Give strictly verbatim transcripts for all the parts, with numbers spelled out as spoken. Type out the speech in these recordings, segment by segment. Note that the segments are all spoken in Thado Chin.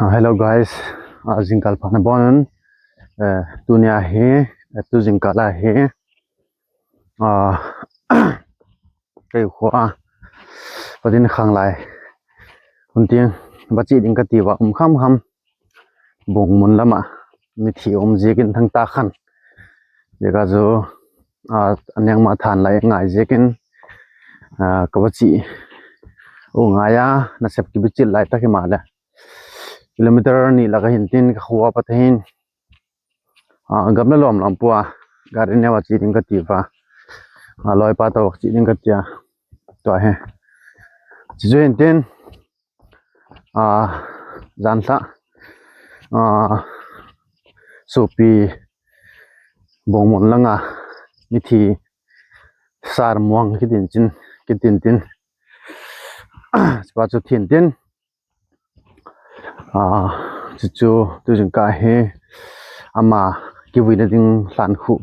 Ah, hello guys, ah, jingkah pha nabonun, eh, tunia hi, eh, tu jingkah a hi, ah, keikhoa, Pathen khanglai, hunting, vache ding kati uva, um kham kham, Bungmun lama, mithi um jeh in thangta khan, jeh a chu, ah, aneng ma thanlai ngai jeh in, ah, kavache u ngai a, nasep kibichil lai tah hi male. Kilometer ni laka hintin ka khua pat hin. Ah, gam le lom lom pua. Gari neo a che ding kati uva. Ah, loipa toh che ding katia. Tua hi. Chuche hintin. Ah, janlha. Ah, sopi Bungmun langa mithi sar muang kitin chin, kitin tin. Chupa chu thin tin. Ah, chuchu tu jingkah hi ama kivuina ding lhan khu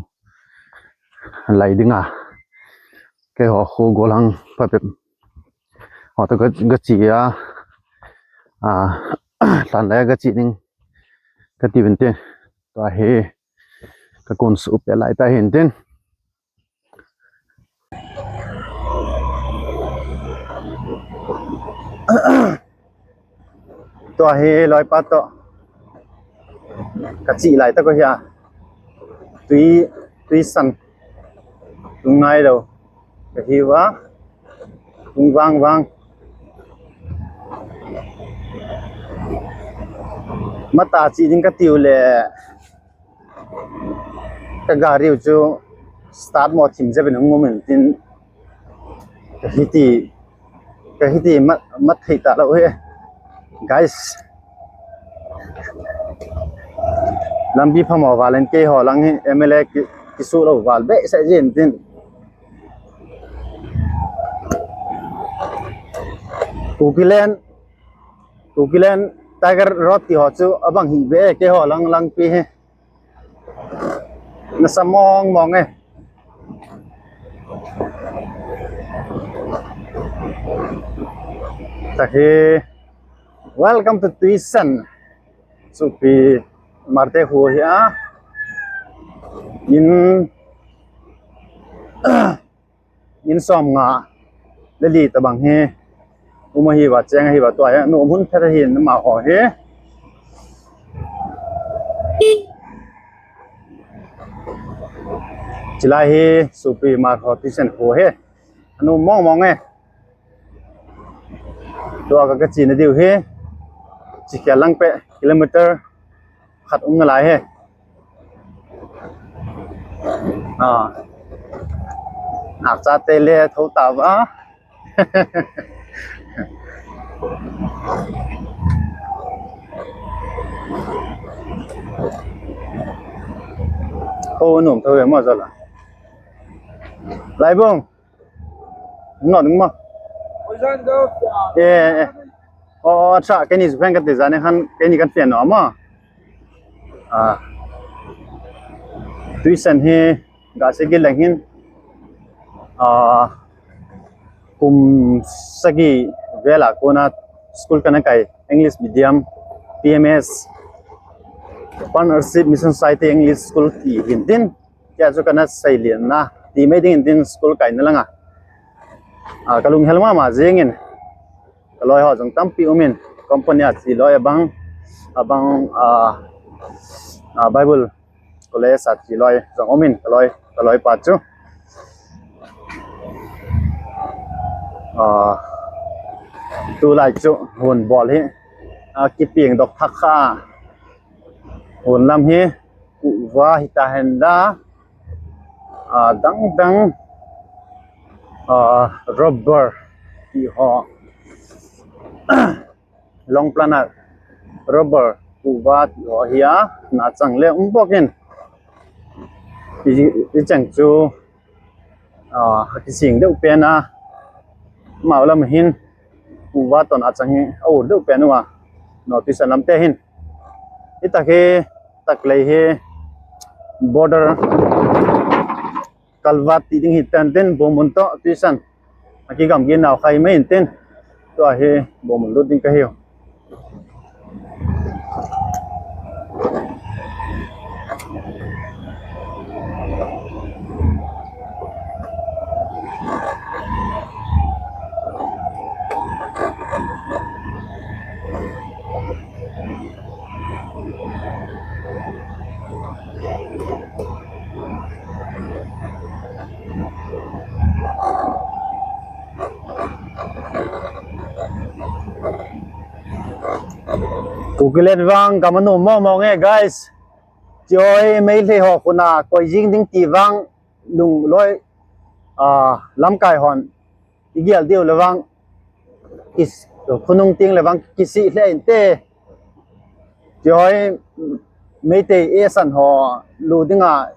lai dinga. Keiho khu golang papep. Ho to ga, gache a. Ah, lhan lai gache ding. Kati vinte. Tua hi ka kon su pe lai ta hintin. Tua hi loipa toh. Kache lai tah ko hia. Tui, tui san. Tung ngai lou. Kahi uva. Tung vang vang. Mata che ding kati u le. Ka gari u chu start mo thim jep in hung um in tin ka hiti, ka hiti mat, mat thei ta lou hi. Guys. Lampi phamo val in keiho lang hi M L A ki, kisu lou val behseh jin tin. Kukiland, Kukiland Tiger Road ti ho chu abang hi be keiho lang, langpi hi. Nasa mong mong e. Tahi, welcome to Tuisan. Sopi Marte khu hi a. In in som nga le li tabang hi. Um ahi uva, cheng ahi uva, tua hi, nu um hun phet ahi, numa ho hi. Chilai hi, Sopi Mar ho Tuisan khu hi. Anu mong mong e. Tua ka, ka chena diu hi. Chikhel lang pe, kilometer khat um nalai hi. Ah. Nak cha te le tho ta va. Ko num tho ve mo jala. Lai bong. Noding mo. Eh, eh. O, acha, keini ju phen kati jani khan, keini kan phen nom mo. Ah. Tuisan hi, ga se gileng hin. Ah. Kum sagi vela kona school kana kai English medium, P M S, Partnership Mission Society English School ti hintin. Tia chu kana seilian na, ti mai ding hintin school kaina langa. Ah, kalung hel mama jingin. Kaloi ho jong tampi umin, company a chi loi abang, abang, ah, ah, Bible College a chi loi jong umin, kaloi, kaloi pa chu. Ah, tulai chu hun bol hi, ah, kiping dok thak kha. Hun lam hi, kuva hita hen da, ah, dang dang, ah, rubber ti ho. Long plant a rubber kuva ti ho hi a, na chang le um bok in. I, i chang chu, ah, kising deuh pen a, mau lam hin kuva ton a chang hi, a ur deuh pen uva. No, Tuisan lam te hin. I tak hi, tak lei hi, border kalvat ti ding hi ten ten, Bungmun toh Tuisan. Aki gam gi nau khai mai in ten. Tua hi Bungmun lut ding ka hiu. Kukiland vang gam anom mong mong e, guys. Choi Meitei ho khun a koi jing ding ti vang lungloi, ah, lamkai hon igel diu le vang kis, khonung ting le vang kisih lheh inte. Choi Meitei esan ho lu ding a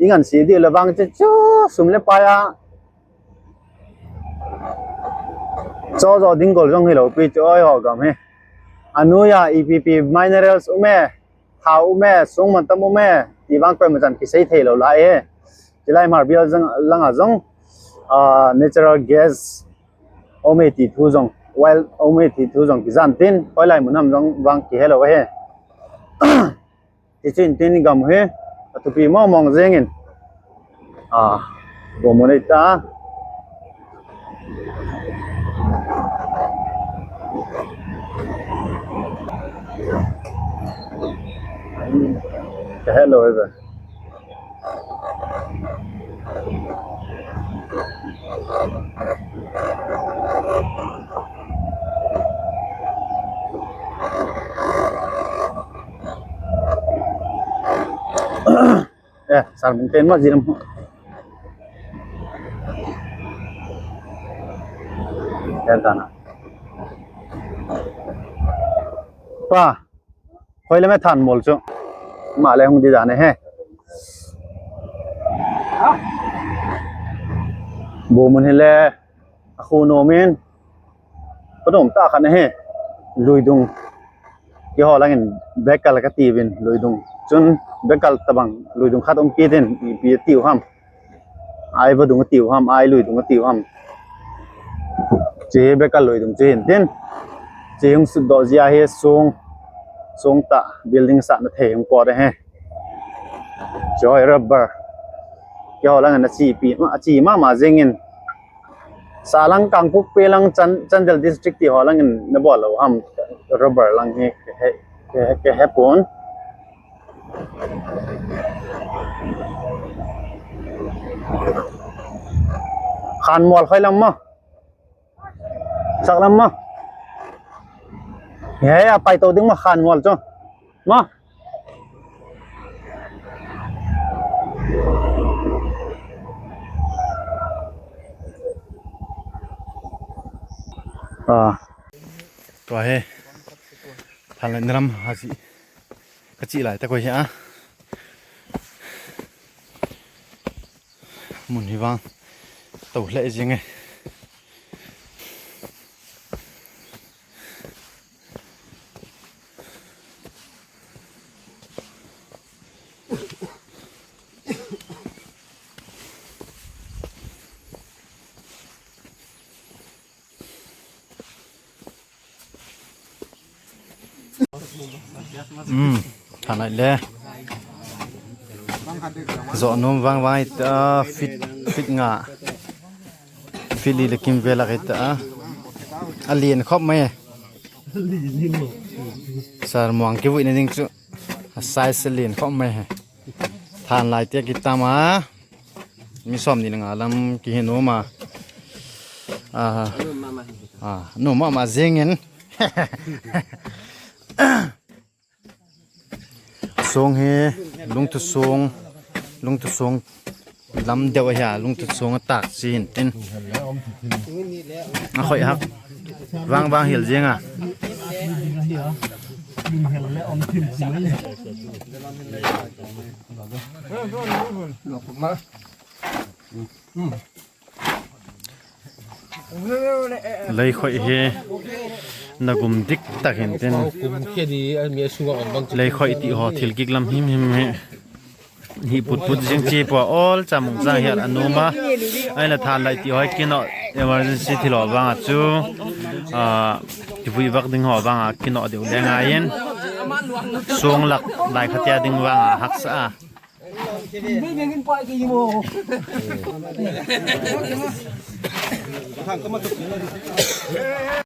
ingan si diu le vang chu, chu sum le pai a cho jo ding gol jong hilou pi choi ho gam hi. Anoiya ipi pi minerals um e, thao um e, song mantam um e, ti vang koima chan kisei thei lou lai e. Chilai Hmarbial jong, langa jong, ah, natural gas um e ti thu jong, oil um e ti thu jong kijan tin, hoilai mun ham jong vang kihe lou e. Ti chu in tin gam hi athupi mong mong jeng in. Ah, bo mo nei ta. Ka he lou e ve. Eh, sar mung ten ma jiram. Ten tana. Pa, hoi le me than mol chu. Ma le hung di dan e he. Bo mun hi le. A khu nom in, ka nom ta khan ahi, luidung. Keiho langin bekal ka ti uvin, luidung. Chun bekal tabang, luidung khat um kit in, ipi tiu ham. Ai vadung tiu ham, ai luidung tiu ham. Chi bekal luidung chi hin tin. Chi hung sut doh jia hi song, song ta, building sa na thei hung po de he. Choi rubber. Keiho langin a chi pi, a chi mama jeng in. Salang Kangpokpi lang Chan-, Chandel District ti ho langin na bol lou ham, rubber lang hi ka he, ka he, ka he pon. Khanmol khoi lam mo. Sak lam mo. He, a pai to ding mo Khanmol chu. Mo. Ah. Tua hi. Thanlai lam ha si. Ka chi lai ta koi hi a. Mun hi vang. To hle jing e. Um, thanlai le. Joh nom vang vang ita, feet, feet nga. Feet li le kim vel a ita. A lien khop mai. Sar muang kivui na ding chu. A size a lien khop mai he. Thanlai te kitam a. Mi som ni nga lam kihin um a. Ah, ah, nom mama jeng in. Song hi, Lungthu song, Lungthu song lam deu ahi a, Lungthu song a tak si hin tin. A khoi hak, vang vang hil jeng a. Leikhoi hi na gum dik tak hin tin. Leikhoi ti ho thil gik lam him him hi. Hi put put jing chi pua ol cha mung cha hial anuma. Ai la thanlai ti hoi kino emergency thil ho vang a chu. Ah, kivui vak ding ho vang a kino deu le ngai in. Song lak lai khatia ding vang a haksa a.